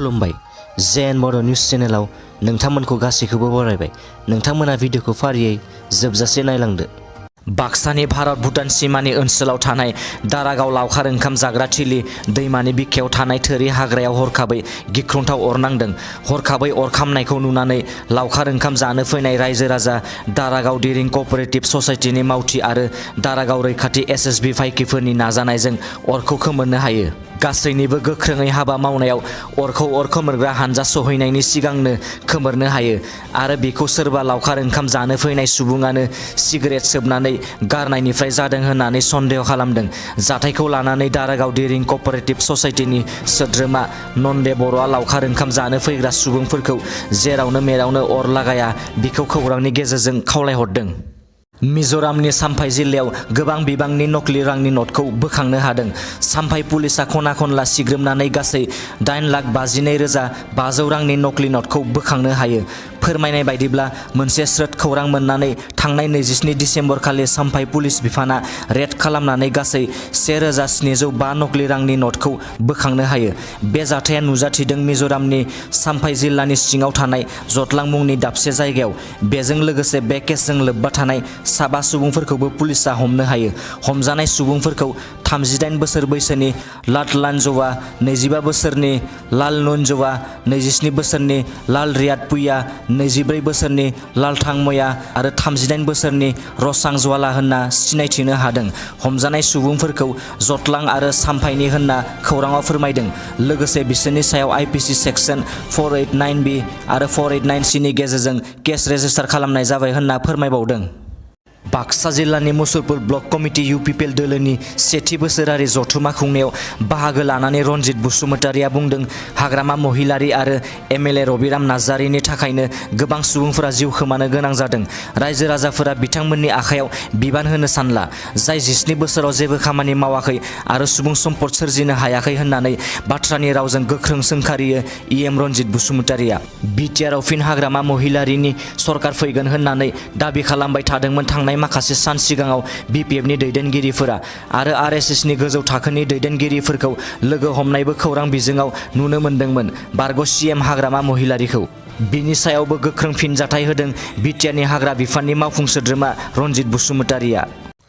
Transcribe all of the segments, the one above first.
खुलुमबाय जेएन बर' निउस चेनेलाव नोंथांमोनखौ गासैखौबो बरायबाय। नोंथांमोना भिडिअखौ फारियै जोबजासे नायलांदो। बाक्सानि भारत भुटान सिमानि ओनसोलाव थानाय दारागाव लावखार ओंखाम जाग्रा थिलि दैमानि बिखायाव थानाय थोरि हाग्रायाव हरखाबै गिख्रंथाव अर नांदों। हरखाबै अर खामनायखौ नुनानै लावखार ओंखाम जानो फैनाय रायजो राजा, दारागाव दिरिं क'अपारेटिभ ससाइटिनि मावथि आरो दारागाव रैखाथि एसएसबि फाइकिफोरनि नाजानायजों अरखौ खोमोरनो हायो। गासैनिबो गोख्रोङै हाबा मावनायाव अरखौ अर खोमोरग्रा हानजा सौहैनायनि सिगांनो खोमोरनो हायो आरो बेखौ सोरबा लावखार ओंखाम जानो फैनाय सुबुङानो सिगारेट सोबनानै गारनायनिफ्राय जादों होननानै सन्देह खालामदों। जाथायखौ लानानै दारागाव दिरिं क'अपारेटिभ ससाइटिनि सोद्रोमा नन्दे बर'आ लावखार ओंखाम जानो फैग्रा सुबुंफोरखौ जेरावनो मेरावनो अर लागाया बिखौ खौरांनि गेजेरजों खावलायहरदों। मिज'रामनि साम्फाइ जिल्लायाव गोबां बिबांनि नकलि रांनि नटखौ बोखांनो हादों। साम्फाइ पुलिसा खना खनला सिग्रोमनानै गासै 8,52,500 रांनि नकलि नटखौ बोखांनो हायो। फोरमायनाय बायदिब्ला मोनसे स्रोद खौरां मोननानै थांनाय 27 दिसेम्बर खालि साम्फाइ पुलिस बिफाना रेड खालामनानै गासै 1,705 नकलि रांनि नटखौ बोखांनो हायो। बे जाथाया नुजाथिदों मिज'रामनि साम्फाइ जिल्लानि सिङाव थानाय जटलां मुंनि दाबसे जायगायाव। बेजों लोगोसे बे केसजों लोब्बा थानाय 7 सुबुंफोरखौबो पुलिसा हमनो हायो। हमजानाय सुबुंफोरखौ 38 बोसोर बैसोनि लाटलानजवा, 25 बोसोरनि लालनुनजवा, 27 बोसोरनि लालरियातपुया, 24 बोसोरनि लालथांमया आरो 38 बोसोरनि रसांजवाला होनना सिनायथिनो हादों। हमजानाय सुबुंफोरखौ जटलां आरो साम्फाइनि होनना खौराङाव फोरमायदों। लोगोसे बिसोरनि सायाव आइपिसि सेक्सन 489B आरो 489C नि गेजेरजों केस रेजिस्टार खालामनाय जाबाय होनना फोरमायबावदों। बाक्सा जिल्लानि मुसलपुर ब्लक कमिटि इउपिपिएल दोलोनि सेथि बोसोरारि जथुमा खुंनायाव बाहागो लानानै रनजित बसुमतारिया बुंदों, हाग्रामा महिलारि आरो एमएलए रबिराम नार्जारिनि थाखायनो गोबां सुबुंफोरा जिउ खोमानो गोनां जादों। रायजो राजाफोरा बिथांमोननि आखायाव बिबान होनो सानला, जाय 17 बोसोराव जेबो खामानि मावाखै आरो सुबुं सम्पद सोरजिनो हायाखै होननानै बाथ्रानि रावजों गोख्रों सोंखारियो इएम रनजित बसुमतारिया। बिटिआरआव फिन हाग्रामा महिलारिनि सरकार फैगोन होननानै दाबि खालामबाय थादोंमोन थांनाय माखासे सान सिगाङाव बिपिएफनि दैदेनगिरिफोरा आरो आरएसएसनि गोजौ थाखोनि दैदेनगिरिफोरखौ लोगो हमनायबो खौरां बिजोङाव नुनो मोन्दोंमोन। बारग' सीएम हाग्रामा महिलारिखौ बिनि सायावबो गोख्रों फिनजाथाय होदों बिटिआरनि हाग्रा बिफाननि मावफुं सोद्रोमा रनजित बसुमतारिया।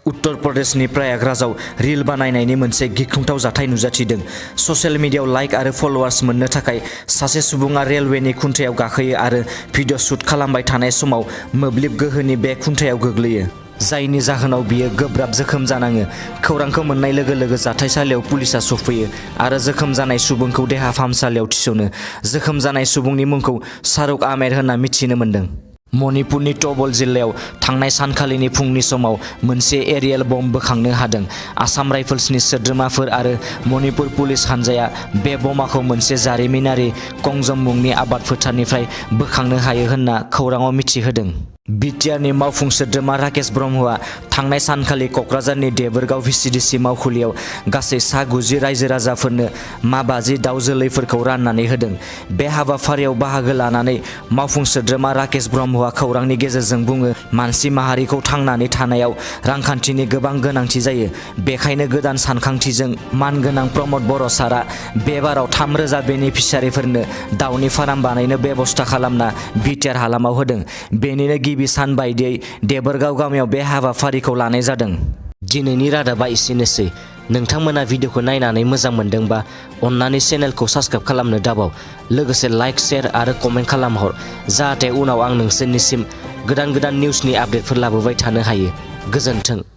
उत्तर प्रदेशनि प्रयागराजआव रिल बानायनायनि मोनसे गिख्रंथाव जाथाय नुजाथिदों। ससियेल मिडियायाव लाइक आरो फलोवार्स मोननो थाखाय सासे सुबुङा रेलवेनि खुन्थायाव गाखोयो आरो भिडिअ शुट खालामबाय थानाय समाव मोब्लिब गोहोनि बे खुन्थायाव गोग्लैयो, जायनि जाहोनाव बियो गोब्राब जोखोम जानाङो। खौरांखौ मोननाय लोगो लोगो जाथायसालियाव पुलिसा सफैयो आरो जोखोम जानाय सुबुंखौ देहा फाहामसालियाव थिसनो। जोखोम जानाय सुबुंनि मुंखौ शाहरुख आहमेद होनना मिथिनो मोन्दों। मणिपुरनि टबल जिल्लायाव थांनाय सानखालिनि फुंनि समाव मोनसे एरियेल बम्ब बोखांनो हादों। आसाम राइफल्सनि सोद्रोमाफोर आरो मणिपुर पुलिस हानजाया बे बमाखौ मोनसे जारिमिनारि कंजम मुंनि आबाद फोथारनिफ्राय बोखांनो हायो होनना खौराङाव मिथिहोदों। बिटिआरनि मावफुं सोद्रोमा राकेश ब्रह्मआ थांनाय सानखालि क'क्राझारनि देबोरगाव भिसिडिसि मावखुलियाव गासै 90 रायजो राजाफोरनो मा-50 दाउ जोलैफोरखौ राननानै होदों। बे हाबाफारियाव बाहागो लानानै मावफुं सोद्रोमा राकेश ब्रह्मआ खौरांनि गेजेरजों बुङो, मानसि माहारिखौ थांनानै थानायाव रांखान्थिनि गोबां गोनांथि जायो। बेखायनो गोदान सानखांथिजों मानगोनां प्रमद बर' सारआ बे बाराव 3,000 बेनिफिसियारिफोरनो दाउनि फार्म बानायनो बेबस्था खालामना बिटिआर हालामाव होदों। बेनिनो गिबि सान बायदियै देबोरगाव गामियाव बे हाबाफारिखौ लानाय जादों। दिनैनि रादाबा एसेनोसै। नोंथांमोना भिडिअखौ नायनानै मोजां मोनदोंबा अन्नानै चेनेलखौ साबस्क्राइब खालामनो दाबाव। लोगोसे लाइक, शेयार आरो कमेन्ट खालामहर, जाहाथे उनाव आं नोंसोरनिसिम गोदान निउसनि आपडेटफोर लाबोबाय थानो हायो। गोजोन्थों।